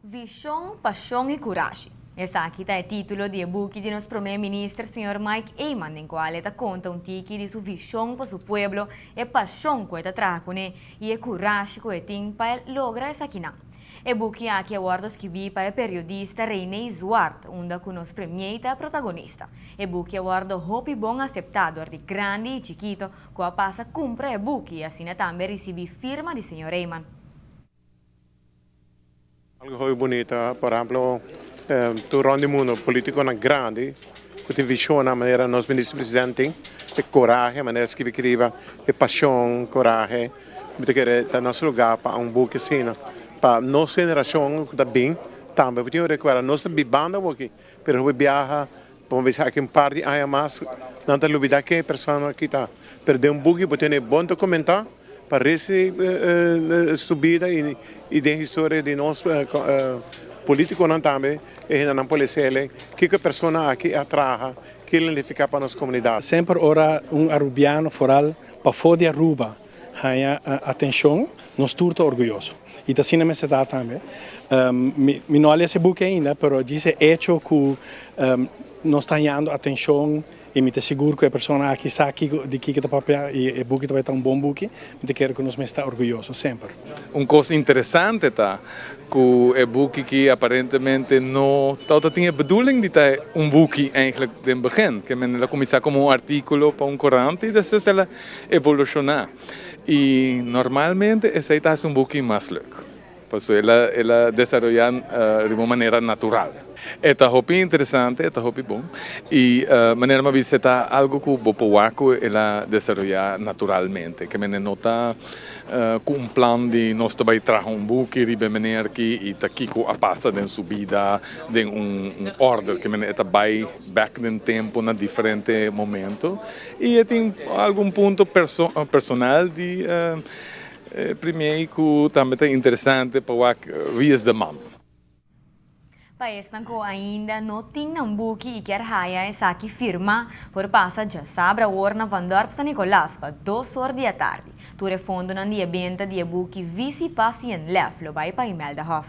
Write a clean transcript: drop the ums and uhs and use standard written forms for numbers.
Vision, Pasion y Curashi. Esaki ta e titulo di e buki di nos Prome Minister señor Mike Eman den cual e ta conta un tiki di su vision pa su pueblo, e pasion cu e ta traha cune y e curashi cu e tin pa e logra esakinan. E buki aki a wordo skibi pa e periodista René Zwart unda cu nos Premier ta e protagonista. E buki a wordo hopi bon acepta door di grandi y chikito cu a pasa cumpra e buki y asina tambe ricibi firma di señor Eman. Algo hopi bunita, por ehemplo, tur rond di mundo politiconan grandi cu tin visionnan manera nos minister presidente tin, e corahe manera skibi riba, e pasion, corahe, mi ta kere ta nos lugar pa un buki asina, pa nos generacion cu ta bin tambe por tin un recuerdo, nos ta bibando awoki, pero hopi biaha bo bisa aki un par di aña mas nan ta lubida ke persona aki ta, pero den un buki bo tene bon documenta pa resti su bida y den historia di nos politiconan tambe e hendenan por lesa eley kiko e persona aki a traha, ke lo nifica pa nos comunidad. Semper ora un Arubiano foral pafó di Aruba haña atencion, nos tur ta orguyoso. Y ta asina mester ta tambe. Mi no a lesa e buki ainda, pero djis e hecho cu nos ta hañando atencion y mi ta sigur cu e persona aki sa kico di kico ta papia y e buki ta bay ta un bon buki, mi ta kere cu nos mester ta orguyoso semper. Un cos interesante ta cu e buki ki aparentemente no tabata tin e bedoeling di ta un buki eigenlijk den begin, ke men el a cuminsa como un articulo pa un corant y despues el a evoluciona y normalmente esey ta haci un buki mas leuk. Pasobra el a el a desaroyá riba un manera natural. E ta hopi interesante, e ta hopi bon i manera mi a bisa e ta algu ku bo por wak ku el a desaroyá naturalmente. Ke mende no ta ku un plan di nos ta bai traha un buki riba e manera aki i ta kiko a pasa den su bida den un order. Ke mende e ta bai bèk den tempu na diferente momento i e tin algun punto personal di E primé ku tambe ta interesante pa wak wie is de man. Pa esnan ku ainda no tin nan buki i kier haya esaki firmá, por pasa djasabra awor na Van Dorp San Nicolas pa 2 or di atardi. Tur e fondonan di e benta di e buki Visie, Passie en Lef lo bai pa Imelda Hof.